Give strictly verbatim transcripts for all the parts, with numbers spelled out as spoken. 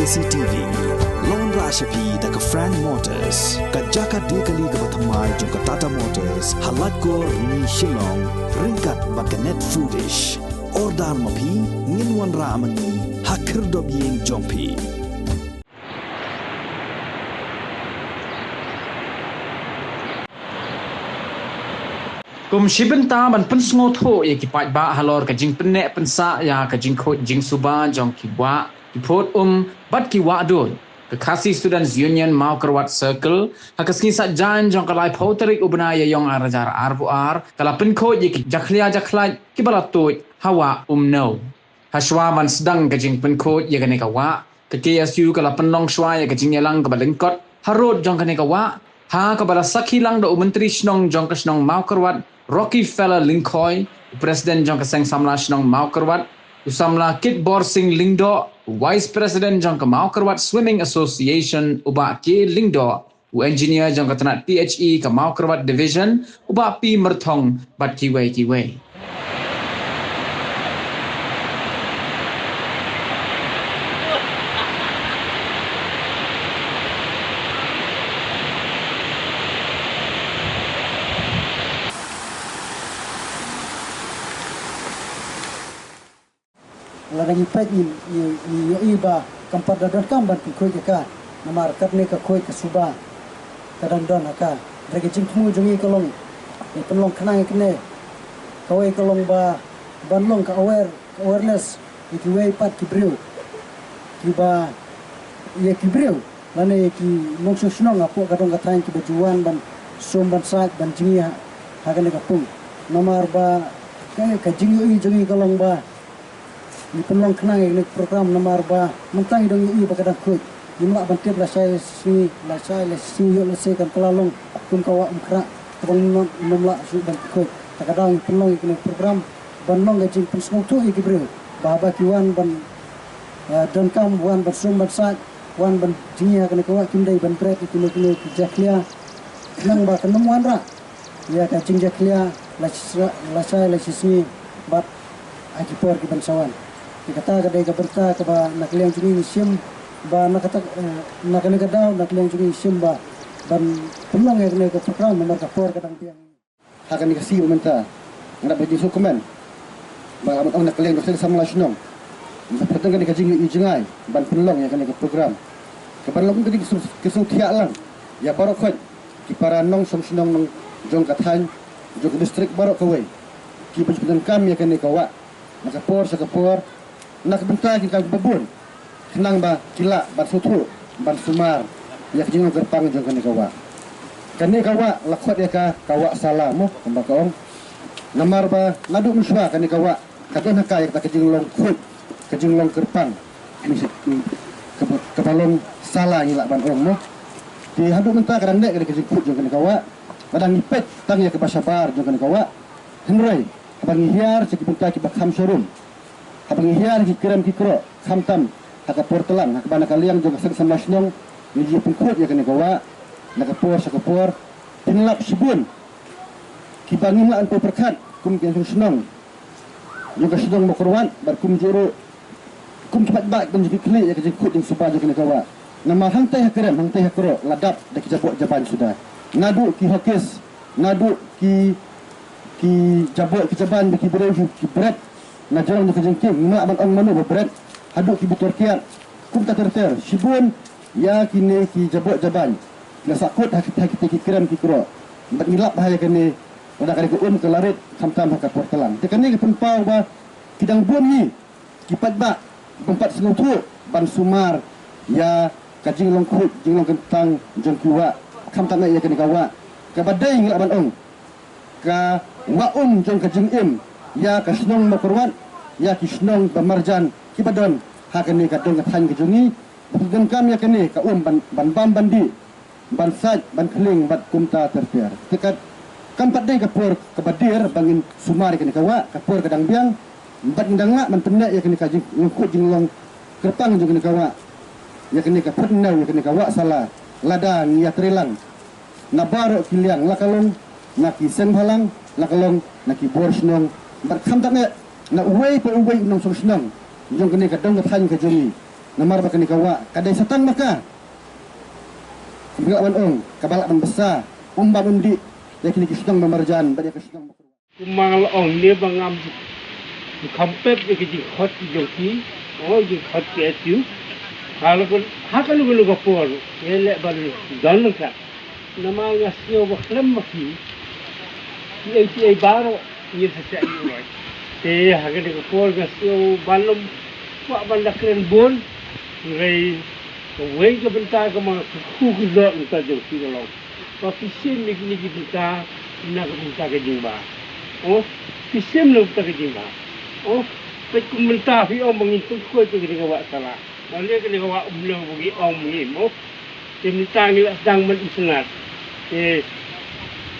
C T V. Long ra sha phi da ka Frank Motors, ka jaka de kali kaba thymmai jong ka Tata Motors, ha Laitkor, Rni, Shillong, ryngkat bad ka Net Foodish. Order ma phi, ngin wanrah ma ngi ha khyrdop ïing jong phi. Kum shi bynta ban pynsngewthuh ïa ki paidbah halor ka jingpynneh pynsah ïa ka jingkhuid jingsuba jong ki wah, ki phut um bad ki wah duid, ka Khasi Students Union Mawkyrwat Circle, ha ka sngi Saitjaiñ jong ka laiphew tarik u bnai Ïaïong ar hajar arphew ar, ka la pynkhuid ïa ki jakhlia jakhlait kiba la tuid ha Wah Umnew. Hashwa ban sdang ka jingpynkhuid ïa kane ka wah, ka K S U ka la pynlong shwa ïa ka jingïalang kaba lyngkot harud jong kane ka wah, ha kaba la sakhi lang da u Myntri Shnong jong ka shnong Mawkyrwat, Rockefeller Lyngkhoi, u President jong ka Seng Samla Shnong Mawkyrwat, u Samla Kitborsing Lyngdoh, u Vice President jong ka Mawkyrwat Swimming Association, u Bah K Lyngdoh, u Engineer jong ka tnat P H E ka Mawkyrwat Division, u Bah P Myrthong, bad kiwei kiwei. Lada ngi peit ngi, ngi, ngi ïohi ba kam pat da donkam ban pynkhuid ïa ka, namar katne ka khuid ka suba ka dang don ha ka. Hynrei ka jingthmu jong ngi ka long, ngi pynlong khnang ïa kane, kawei ka long ba ban long ka aware, ka awareness ïa kiwei pat ki briew, kiba, ïa ki briew lane ïa ki nongshong shnong hapoh ka dong ka thaiñ kiba ju wan ban sum ban sait ban jngi ha, ha kane ka pung. Namar ba ka, ka jingïohi jong ngi ka long ba ngi pynlong khnang ïa kane ka program namar ba mynta ngi dang ïohi ba ka dang khuid. Ngim lah ban tip lashai lashisngi, lashai lashisngi ïoh lashai kan kylla long kum ka Wah Umkhrah, kaba ngim, ngim lah shuh ban khuid. Ta ka daw ngi pynlong ïa kane ka program ban long ka jingpynsngewthuh ïa ki briew ba haba ki wan ban, eh, donkam, wan ban sum ban sait, wan ban jngi ha kane ka wah, kim dei ban bret ïa kine kine ki jakhlia. Khnang ba kan ym wanrah ïa ka jingjakhlia lashai, lashai lashisngi bad ha ki por ki ban sa wan. Te kata ka dei ka bynta kaba na ka liang jong ngi ngi shim ba na kata, eh, na kane ka daw na ka liang jong ngi ngi shim ba ban pynlong ïa kane ka program namar ka por ka dang biang. Ha kane ka sngi mynta nga dap da jingsngewkmen ba nga ong na ka liang jong ka Seng Samla Shnong ba pyrshang kane ka jingïohi jngai ban pynlong ïa kane ka program. Ka ban long ka jingsngewthuh, ka sngewthuh lang ïa baroh khoit ki para nongshong shnong nong jong ka thaiñ, jong ka distrik baroh kawei, kiba ju pyndonkam ïa kane ka wah na ka por sha ka por, na ka bynta ki kam kiba bun, khnang ba ki lah ban sngewthuh ban sumar ïa ka jinglong kyrpang jong kane ka wah. Kane ka wah la khot ïa ka, ka Wah Sala mo, kumba ka ong. Namar ba naduh mynshuwa kane ka wah ka don ha ka ïa kata ka jinglong khuid, ka jinglong kyrpang, kaba, kaba long sala ngi lah ban ong mo. Te haduh mynta ka dang neh kane ka jingkhuid jong kane ka wah. Lada ngi peit tang ïa kaba shabar jong kane ka wah, hynrei haba ngi hiar sha ki bynta kiba kham sharum, haba ngi hiar ki krem ki krok, khamtam ha ka por tlang, ha kaba na ka liang jong ka Seng Samla Shnong ngi ju pynkhuid ïa kane ka wah na ka por sha ka por. Pynlap shibun kiba ngim lah ban pyrkhat kum ki nongshong shnong jong ka shnong Mawkyrwat bad kumjuh ruh kum ki paidbah ban ju khlieh ïa ka jingkhuid jingsuba jong kane ka wah. Namar hangtei ha krem hangtei ha krok la dap da ki jaboh jaban suda, naduh ki hokis, naduh ki, ki jaboh ki jaban ba ki briew ki, ki bret na jrong jong ka jingkieng, ngim lah ban ong mano ba bret, haduh ki buttor kiad, kumta ter ter shibun ïa kine ki jaboh jaban ki la sahkut ha ki, ha kitei ki krem ki krok. Bad ngi lap bha ïa kane, lada kane ka um ka la rit khamtam ha ka por tlang. Te kane ka pynpaw ba ki dang bun ngi ki paidbah bym pat sngewthuh ban sumar ïa ka jinglong khuid jinglong kyrpang jong ki wah, khamtam eh ïa kane ka wah. Kaba dei ngi lah ban ong ka wah um jong ka jingim ïa ka shnong Mawkyrwat, ïa ki shnong ba marjan kiba don ha kane ka dong ka thaiñ ka jong ngi, ba pyndonkam ïa kane ka um ban, ban bam ban dih, ban sait ban khlieng bad kumta ter ter. Te kat kam pat dei ka por kaba dier ba ngin sumar ïa kane ka wah, ka por ka dang biang, bad ngin dang lah ban pynneh ïa kane ka jing, lyngkhuid jinglong kyrpang jong kane ka wah, ïa kane ka phutnew, ïa kane ka Wah Sala, lada ngi ïatreilang na baroh ki liang, la ka long na ki seng bhalang, la ka long na ki bor shnong, bad khamtam eh na uwei pa uwei u nongshong shnong jong kane ka dong ka thaiñ ka jong ngi. Namar ba kane ka wah ka dei sa tang ma ka. Kumba lah ban ong, kaba lah ban bsa, um bam um dih ïa kine ki shnong ba marjan bad ïa ka shnong ba kyrwoh. Kumba nga la ong ne ba ngam ju kham pep ïa ka jingkhot ki jong ki, o jingkhot ki S U. Ha la ka, ha kano kano ka por, ngi leh ban don ryngkat. Namar nga sngew ba khlem ma ki, kiei kiei baroh ngin sa shah ïoh. Te ha kane ka por nga sngew ba lym kwah ban da kren bun. Hynrei kawei ka bynta kaba nga kyrkhu kyrdoh na ka bynta jong phi ka long ba phi shim ïa kine ki bynta na ka bynta ka jingbha. O, phi shim na ka bynta ka jingbha. O, peit kum mynta phi ong ba ngin pynkhuid ïa kane ka wah Samla. Ba leh kane ka wah Umnew ba ngi ong ba ngi mo. Te mynta ngi la sdang ban itynnad. Te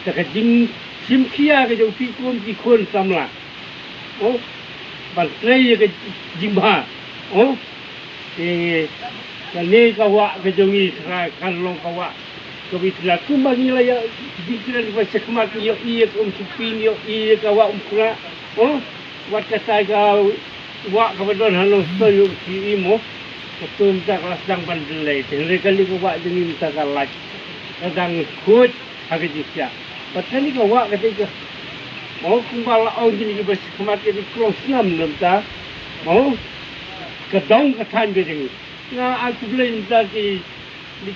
da ka jingshim khia ka jong phi kum ki khun samla, o, ban trei ïa ka jingbha, o, te kane ka wah ka jong ngi Trai kan long ka wah kaba itynnad. Kumba ngi la ïa jingkren ba shakhmat, ngi ïohi ïa ka Umsupi, ngi ïohi ïa ka wah Umkhrah, o, wat katei ka wah kaba don ha Nongstoiñ ruh ngi ïohi mo. Katto mynta ka la sdang ban dei, te hynrei kane ka wah jong ngi mynta ka lait, ka dang khuid ha ka jingsiah. Bad kane ka wah ka dei ka, mo, kumba la ong kine kiba shakhmat, ka dei ka long sngem na bynta, mo, ka dong ka thaiñ ka jong ngi. Nga ai khublei mynta ki,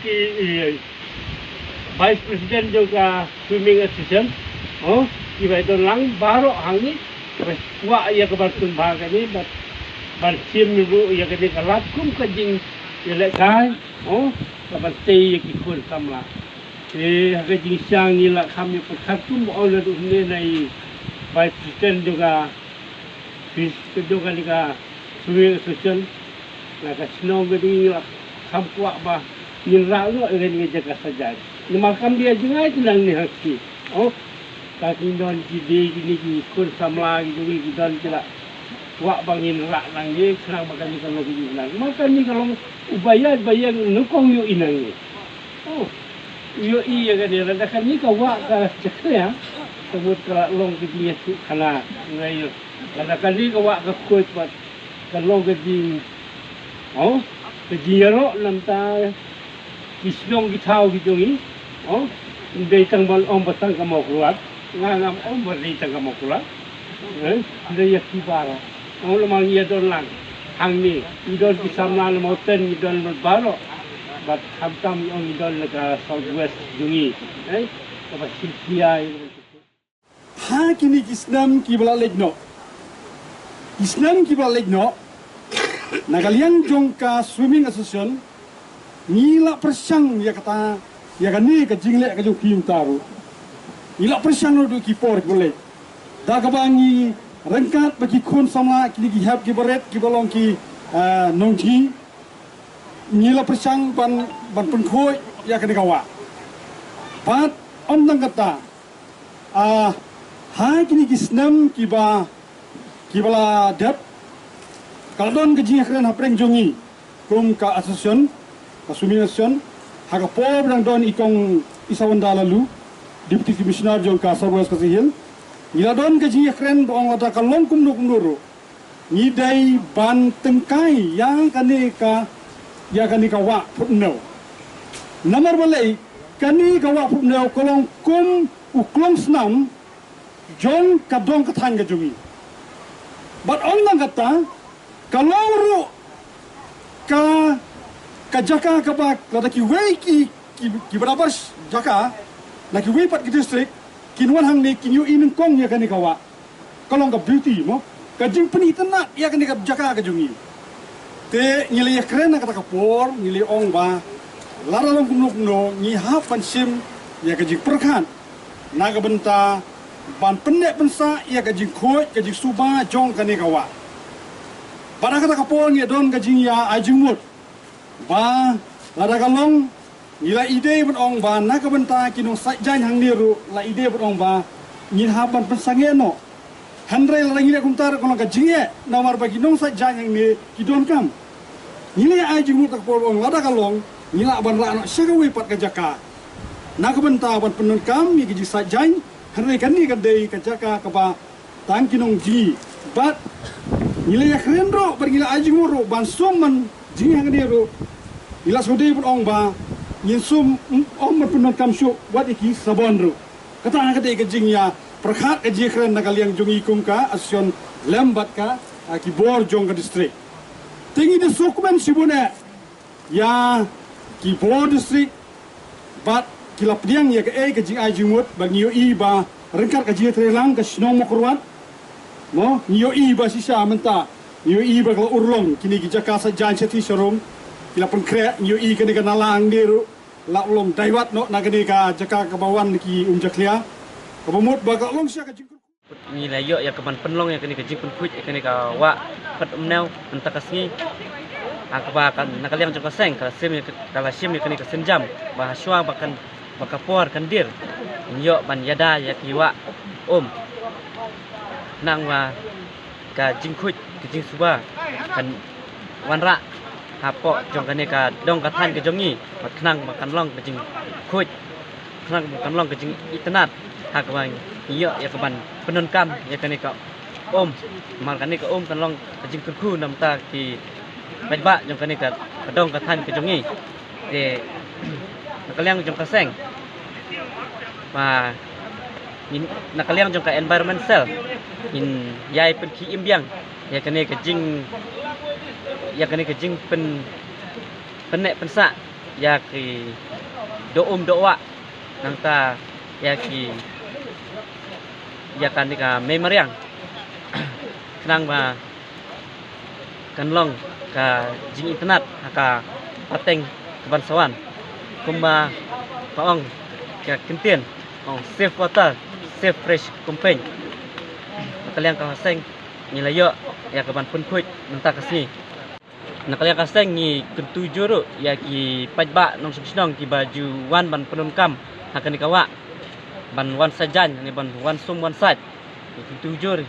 ki, eh, Vice President jong ka Swimming Association, o, kiba ïadon lang baroh hangne, kiba kwah ïa ka ban pynbha kane, ban, ban shim ruh ïa kane ka lad kum ka jingïalehkai, o, ka ban tei ïa ki khun samla. Te ha ka jingshisha ngi la kham ïa pyrkhat kumba ong naduh mynne na i Vice President jong ka, jong kane ka Swimming Association, na ka shnong ka dei ngi la kham kwah ba ngin rah noh ïa kane ka jaka sait jaiñ. Namar kam dei jngai te nangne ha ki, o, ka ki don ki dei kine ki khun samla ki jong ngi ki don ki la kwah ba ngin rah nangne khnang ba kane ka long ka jingkhnang. Namar kane ka long u ba ïaid ba ïeng nyngkong ïohi nangne. O, ïohi ïa kane, lada kane ka wah ka jakhlia, ka mut ka la long ka jingïathuhkhana. Ngi ïohi lada kane ka wah ka khuid bad ka long ka jing, o, ka jingïaroh na bynta ki shnong ki thaw ki jong ngi, o, ym dei tang ban ong ba tang ka Mawkyrwat, nga ngam ong ba dei tang ka Mawkyrwat. Eh, ym dei ïa ki baroh. Ong lama ngi ïa don lang hangne, ngi don ki samla na Mawten, ngi don bad baroh. Bad khamtam ngi ong ngi don na ka South West jong ngi. Eh, kaba shim khia ïa. Ha kine ki snem kiba la leit noh, ki snem kiba la leit noh, na ka liang jong ka Swimming Association, ngi la pyrshang ïa kata, ïa kane ka jingleh ka jong ki mynta ruh. Ngi la pyrshang ruh ki por kiba leit. Da kaba ngi ryngkat bad ki khun samla, kine ki hep ki barit kiba long ki, ah, nongjngi. Ngi la pyrshang ban, ban pynkhuid ïa kane ka wah. Bad ym tang kata, ah, ha kine ki snem kiba, kiba la dep, ka la don ka jingïakren hapdeng jong ngi kum ka association, ka Swimming Association, ha ka por ba dang don i Kong Isawanda Laloo, Deputy Commissioner jong ka South West Khasi Hills. Ngi la don ka jingïakren ba ong lada ka long kumno kumno ruh, ngi dei ban tyngkai ïa kane ka, ïa kane ka wah Phutmnew. Namar balei, kane ka wah Phutmnew ka long kum u klongsnam jong ka dong ka thaiñ ka jong ngi. Bad ym tang kata, ka long ruh ka, ka jaka kaba lada kiwei ki, ki, kiba da bar jaka na kiwei pat ki district kin wan hangne kin ïohi nyngkong ïa kane ka wah. Ka long ka beauty mo, ka jingpynitynnad ïa kane ka jaka ka jong ngi. Te ngi la ïakren ha kata ka por, ngi la ong ba lada long kumno kumno ngi hap ban shim ïa ka jingpyrkhat na ka bynta ban pynneh pynsah ïa ka jingkhuid, ka jingsuba jong kane ka wah. Bad ha kata ka por ngi don ka jingïa ai jingmut ba lada ka long, ngi la ïadei ban ong ba na ka bynta ki nongsaid jaiñ hangne ruh la ïadei ban ong ba ngin hap ban pynsangeh noh. Hynrei lada ngi leh kumta ruh ka long ka jingeh, namar ba ki nongsaid jaiñ hangne ki donkam. Ngi la ai jingmut ha ka por ba ong lada ka long, ngi lah ban rah noh sha kawei pat ka jaka na ka bynta ban pyndonkam ïa ki jingsaid jaiñ. Hynrei kane ka dei ka jaka kaba tang ki nongjngi. Bad ngi la ïakren ruh bad ngi la ai jingmut ruh ban sum ban, Jinghangne ruh, i la sngewdei ban ong ba ngin sum ym ym ban pyndonkam shuh wat ïa ki sabon ruh. Kata ka dei ka jingïa pyrkhat ka jingkren na ka liang jong i kum ka association lem bad ka, ah, ki bor jong ka district. Te ngi da sngewkmen shibun eh ïa ki bor district bad ki la pdiang ïa kaei ka jingai jingmut ba ngi ïohi ba ryngkat ka jingïatreilang ka shnong Mawkyrwat. Mo, ngi ïohi ba shisha mynta ngi ïohi ba ka la urlong kine ki jaka sa jan sha ti sha rung. Ki la pynkhreh, ngi ïohi kane ka nala hangne ruh la urlong daiwat noh na kane ka jaka kaba wan ki um jakhlia. Kaba mut ba ka long sha ka jingkyrkhu. Ngi la ïoh ïa ka ban pynlong ïa kane ka jingpynkhuid ïa kane ka wah Phet Umnew mynta ka sngi. Ha kaba ka, na ka liang jong ka seng ka la shim ïa ka, ka la shim ïa kane ka sienjam ba ha shuwa ba kan, ba ka por kan dier, ngin ïoh ban ïada ïa ki wah um. Khnang ba ka jingkhuid ka jingsuba kan wanrah hapoh jong kane ka dong ka thaiñ ka jong ngi, bad khnang ba kan long ka jingkhuid, khnang ba kan long ka jingitynnad, ha kaba ngi ïoh ïa ka ban pyndonkam ïa kane ka um. Namar kane ka um kan long ka jingkyrkhu na bynta ki paidbah jong kane ka, ka dong ka thaiñ ka jong ngi. Te na ka liang jong ka seng ba ngin, na ka liang jong ka Environment Cell, ngin ïai pynkhie im biang ïa kane ka jing, ïa kane ka jingpyn, pynneh pynsah ïa ki doh um doh wah, nangta ïa ki, ïa kane ka mei mariang. Khnang ba kan long ka jingitynnad ha ka pateng ka ban sa wan. Kumba ka ong ka ktien, ong, "Save water, save fresh" kumne. Na ka liang ka seng ngi la ïoh ïa ka ban pynkhuid mynta ka sngi. Na ka liang ka seng ngi kyntu jur ruh ïa ki paidbah nongshong shnong kiba ju wan ban pyndonkam ha kane ka wah, ban wan sa jan ne ban wan sum wan sait. Ngi kyntu jur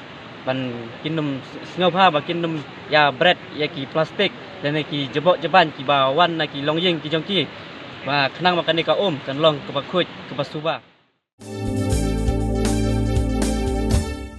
ban kin ym sngewbha ba kin ym ïa bret ïa ki plastik lane ki jaboh jaban kiba wan na ki longïing ki jong ki, ba khnang ba kane ka um kan long kaba khuid kaba suba.